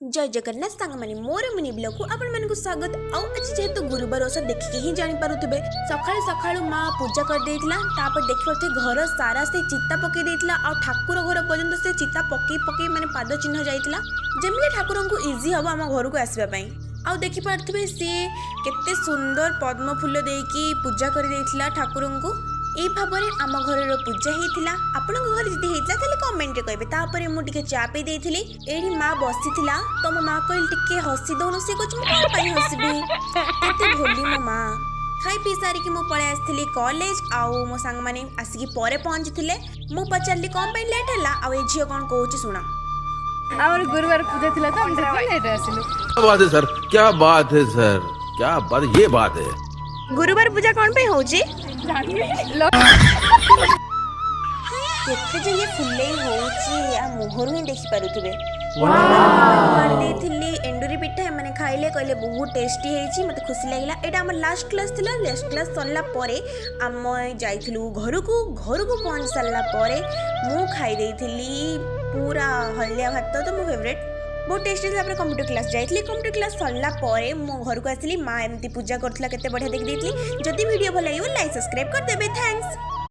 ଜୟ ଜଗନ୍ନାଥ ସାଙ୍ଗମାନେ, ମୋର ମିନି ବ୍ଲଗକୁ ଆପଣମାନଙ୍କୁ ସ୍ୱାଗତ। ଆଉ ଆଜି ଯେହେତୁ ଗୁରୁବାର ଓଷା, ଦେଖିକି ହିଁ ଜାଣିପାରୁଥିବେ, ସକାଳୁ ସକାଳୁ ମା ପୂଜା କରିଦେଇଥିଲା। ତାପରେ ଦେଖିପାରୁଥିବେ, ଘର ସାରା ସେ ଚିତା ପକେଇ ଦେଇଥିଲା ଆଉ ଠାକୁର ଘର ପର୍ଯ୍ୟନ୍ତ ସେ ଚିତା ପକେଇ ପକେଇ ମାନେ ପାଦ ଚିହ୍ନ ଯାଇଥିଲା, ଯେମିତି ଠାକୁରଙ୍କୁ ଇଜି ହେବ ଆମ ଘରକୁ ଆସିବା ପାଇଁ। ଆଉ ଦେଖିପାରୁଥିବେ, ସିଏ କେତେ ସୁନ୍ଦର ପଦ୍ମ ଫୁଲ ଦେଇକି ପୂଜା କରିଦେଇଥିଲା ଠାକୁରଙ୍କୁ। ଏଇ ଭାବରେ ଆମ ଘରର ପୂଜା ହେଇଥିଲା। ଆପଣଙ୍କ ଘରେ ଯଦି ହେଇଥିଲା, ତାହେଲେ କମେଣ୍ଟରେ କହିବେ। ତାପରେ ମୁଁ ଟିକେ ଚା ପିଇ ଦେଇଥିଲି। ଏଇଠି ମା ବସିଥିଲା ତ ମୋ ମା କହିଲି, ଟିକେ ହସି ଦଉନୁ। ସିଏ କହୁଛି, ମୁଁ କ'ଣ ପାଇଁ ହସିବି? କେତେ ଭୋଲି ମୋ ମା। ଖାଇ ପିଇ ସାରିକି ମୁଁ ପଳେଇ ଆସିଥିଲି କଲେଜ। ଆଉ ମୋ ସାଙ୍ଗମାନେ ଆସିକି ପରେ ପହଞ୍ଚିଥିଲେ। ମୁଁ ପଚାରିଲି, କ'ଣ ପାଇଁ ଲେଟ୍ ହେଲା? ଆଉ ଏ ଝିଅ କ'ଣ କହୁଛି ଶୁଣ। ଆମର ଗୁରୁବାର ପୂଜା ଥିଲା ତ ଆମେ ସେଥିପାଇଁ ଲେଟ୍ ଆସିଲୁ। क्या बात है सर, क्या बात है सर, क्या बात, ये बात है। ଗୁରୁବାର ପୂଜା କ'ଣ ପାଇଁ ହଉଛି? କେତେ ଯେ ଇଏ ଫୁଲେଇ ହଉଛି, ଆ ମୁହଁରୁ ହିଁ ଦେଖିପାରୁଥିବେ। ଦେଇଥିଲି ଏଣ୍ଡୁରି ପିଠା, ଏମାନେ ଖାଇଲେ, କହିଲେ ବହୁତ ଟେଷ୍ଟି ହେଇଛି। ମୋତେ ଖୁସି ଲାଗିଲା। ଏଇଟା ଆମର ଲାଷ୍ଟ କ୍ଲାସ୍ ଥିଲା। ଲାଷ୍ଟ କ୍ଲାସ୍ ସରିଲା ପରେ ଆମେ ଯାଇଥିଲୁ ଘରକୁ। ଘରକୁ ପହଞ୍ଚି ସାରିଲା ପରେ ମୁଁ ଖାଇ ଦେଇଥିଲି ପୁରା ହଳଦିଆ ଭାତ, ତ ମୋ ଫେଭରେଟ୍, ବହୁତ ଟେଷ୍ଟି ଥିଲା। ତାପରେ କମ୍ପ୍ୟୁଟର କ୍ଲାସ୍ ଯାଇଥିଲି। କମ୍ପ୍ୟୁଟର କ୍ଲାସ୍ ସରିଲା ପରେ ମୁଁ ଘରକୁ ଆସିଲି। ମା ଏମିତି ପୂଜା କରୁଥିଲା, କେତେ ବଢ଼ିଆ ଦେଖିଦେଇଥିଲି। ଯଦି ଭିଡ଼ିଓ ଭଲ ଲାଗିବ, ଲାଇକ୍ ସବସ୍କ୍ରାଇବ୍ କରିଦେବେ। Thanks.